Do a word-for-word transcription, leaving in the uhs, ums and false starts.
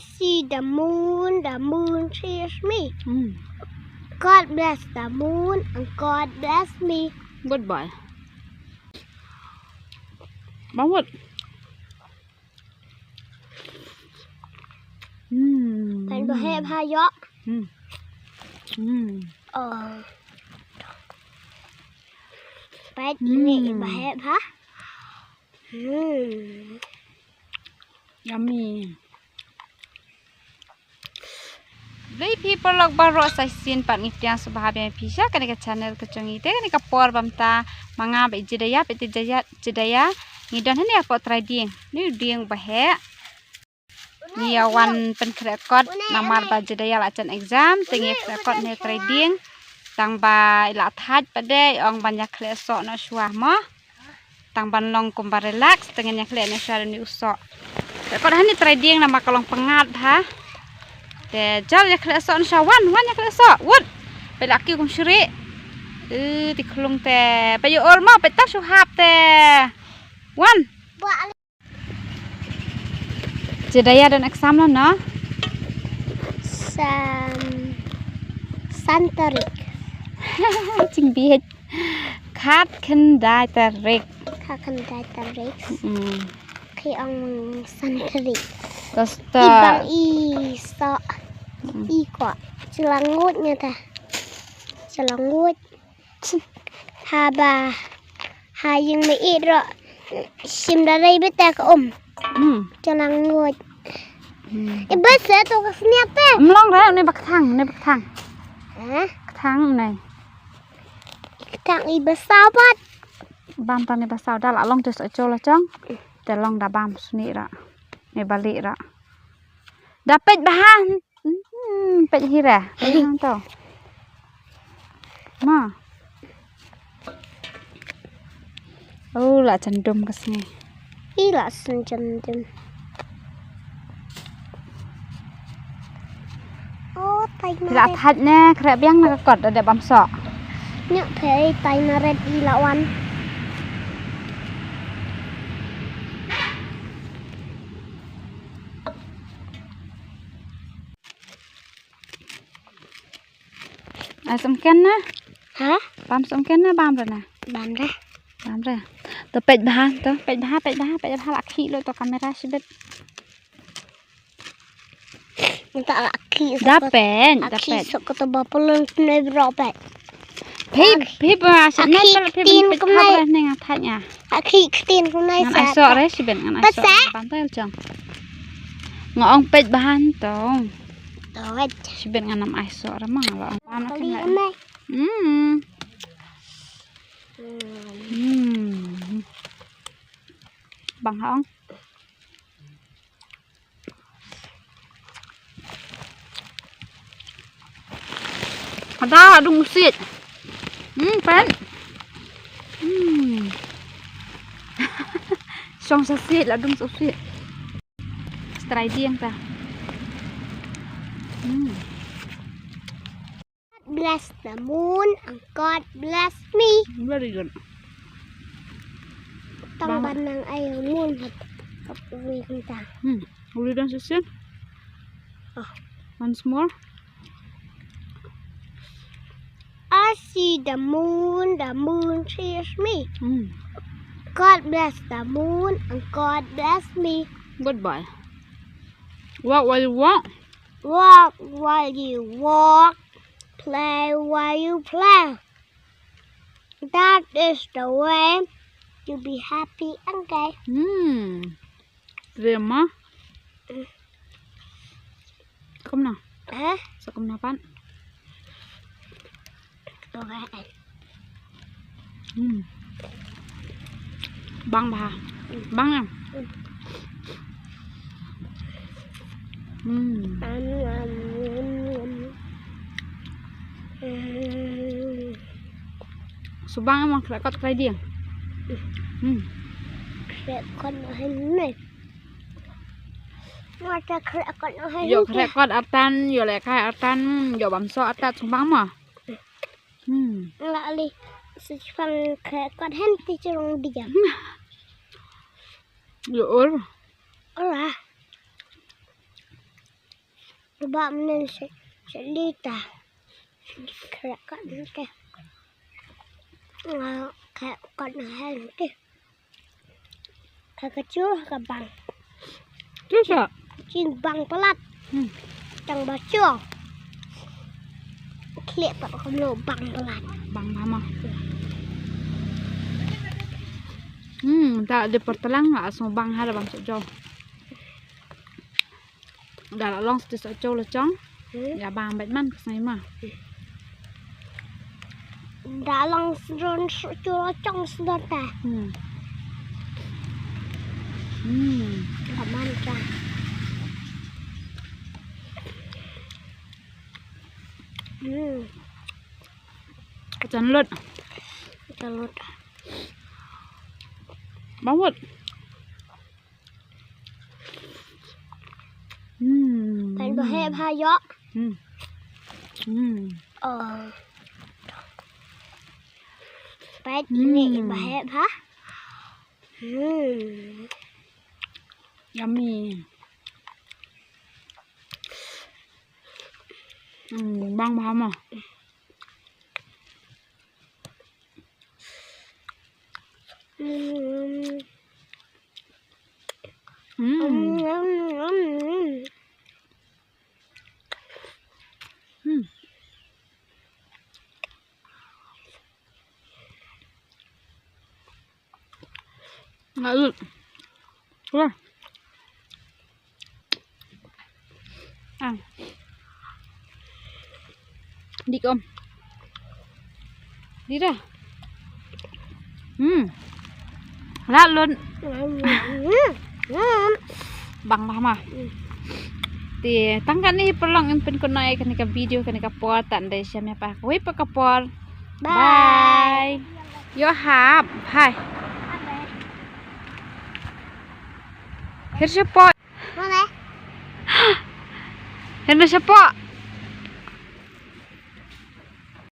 See the moon, the moon sees me. Hmm. God bless the moon and God bless me. Good boy. Bawut. Hmm. Kan ba heh bha ïoh. Hmm. Hmm. Oh. Peit, hmm, ini ba heh bha. Hmm. Yummy. Blei phi paralok baroh sa shisien pat ngi pdiang sngewbha biang ïa phi sha kane ka channel ka jong ngi te kane ka por bam ta ma nga bad i Jedaya, bad i Jedaya, Jedaya ngi don hangne hapoh trai dieng. Ni u dieng ba heh. Ngi ïa wan pynkhreh kot namar ba Jedaya la jan exam te ngi khreh kot ne trai dieng. Tang ba i la thait pat de ong ban ïa khleh soh noh shuwa mo. Tang ban long kumba relax te ngin ïa khleh noh shuwa da une u soh. Te kot hani trai dieng namar ka long pyngngad ha. Te jal ïa khleh soh noh shuwa, wan, wan ïa khleh soh. Wut. Peit la kiew kum shrieh. Eh, ti khlung te. Peit ïa ur mo, peit ta shu hap te. Wan. Jedaya don exam lano? San, san tarik. Jingbieit. Khatkhyndai tarik. Khatkhyndai tarik. Mm. Ki ong san tarik. Tos ta. Ibang i soh. Mm. I ko. Jylla nguid nga ta. Jylla nguid. Haba ha ïing mei ro shim da rei bita ka um. Hmm. Jylla nguid. Hmm. I bese to ka sniap te. Mlong re ne ba kthang, ne ba kthang. Eh? Kthang ne. Kthang i ba saw pat. Bam ta ne ba saw da la long te sa chol la chong. Te long da bam sni ra. Ne ba li ra. Da peit bha. Hmm, peit hi re. Peit hang to. Ma. Oh, la jan dum ka sngi. I la san jan dum. Oh, tai na. La thait ne, khreh biang na ka kot da dep bam soh. Nyok phe tai na red i la wan. Ai sumken na? Ha? Bam sumken na bam re na? Bam re. Bam re. To peit bha, to peit bha, peit bha, peit bha la khi lo to kamera sibet. Nta la khi. Da peit, da peit. Sok to ba pulun ne bro peit. Phi, phi ba sa na phi ba peit ha ba ne nga thait nga. Akhi ktin ku nai sa. Ngan ai sok re sibet ngan ai sok. Ban tai chong. Nga ong peit bahan tong. Tawet. Sibet ngan am ai sok re ma nga la ong. Kali amai. Hmm. Hmm. Bang ha ong. Ada dung usit. Hmm, pen. Hmm. Song sa sit la dung usit. Trai dieng ta. Hmm. Bless the moon and God bless me. Very good. Tang ban nang ai moon hat. Kap wi kumta. Hmm. Uli dan susun. Oh. Once more. I see the moon, the moon sees me. Hmm. God bless the moon and God bless me. Good boy. Walk while you walk. Walk while you walk, play while you play. That is the way to be happy and gay. Hmm. Rema. Kumno? Eh? Sa kumno pat? Hmm. Bang bha. Bang em. Hmm. Su bang em khreh kot khreh dieng. Hmm. Khreh kot noh hin ne. Mata khreh kot noh hin. Yo khreh kot artan, yo le kai artan, yo bam so artat su bang ma. Hmm. Nga la li. Sipang khreh kot hen ti chirong diam. Yo ur. Ur ah. Ba menen se se lita. Kre ka nte. Nga ka ka na hel nte. Ka ka chu ka bang. Chu sa. Chin bang palat. Hmm. Tang ba chu. Kle pa ka lo bang palat. Bang ba ma. Hmm, ta de por talang la so bang ha bang so jo. Da la long sti sa chou la chong. Hmm. Ya bang bet man ka sai ma. Da long sron sa chou la chong sdon ta. Hmm. Hmm. Ka man ka. Hmm. Ka chan lut. Ka chan lut. Bang wut. Hmm. Pen ba heh bha yo. Hmm. Hmm. Oh. Pen ini ba heh bha. Hmm. Yummy. Hmm, bang bha ma. Hmm. Hmm. Nga lut. Wah. Ang. Dik om. Di dah. Hmm. Lah lun. Bang bah mah. Te tang kane hi paralok ngin pynkut noh ïa kane ka video kane ka por, tang dei sha ïa pa kawei pat ka por. Bye. Bye. Ïoh hap. Bye. Her shapoh. Mana? Her shapoh.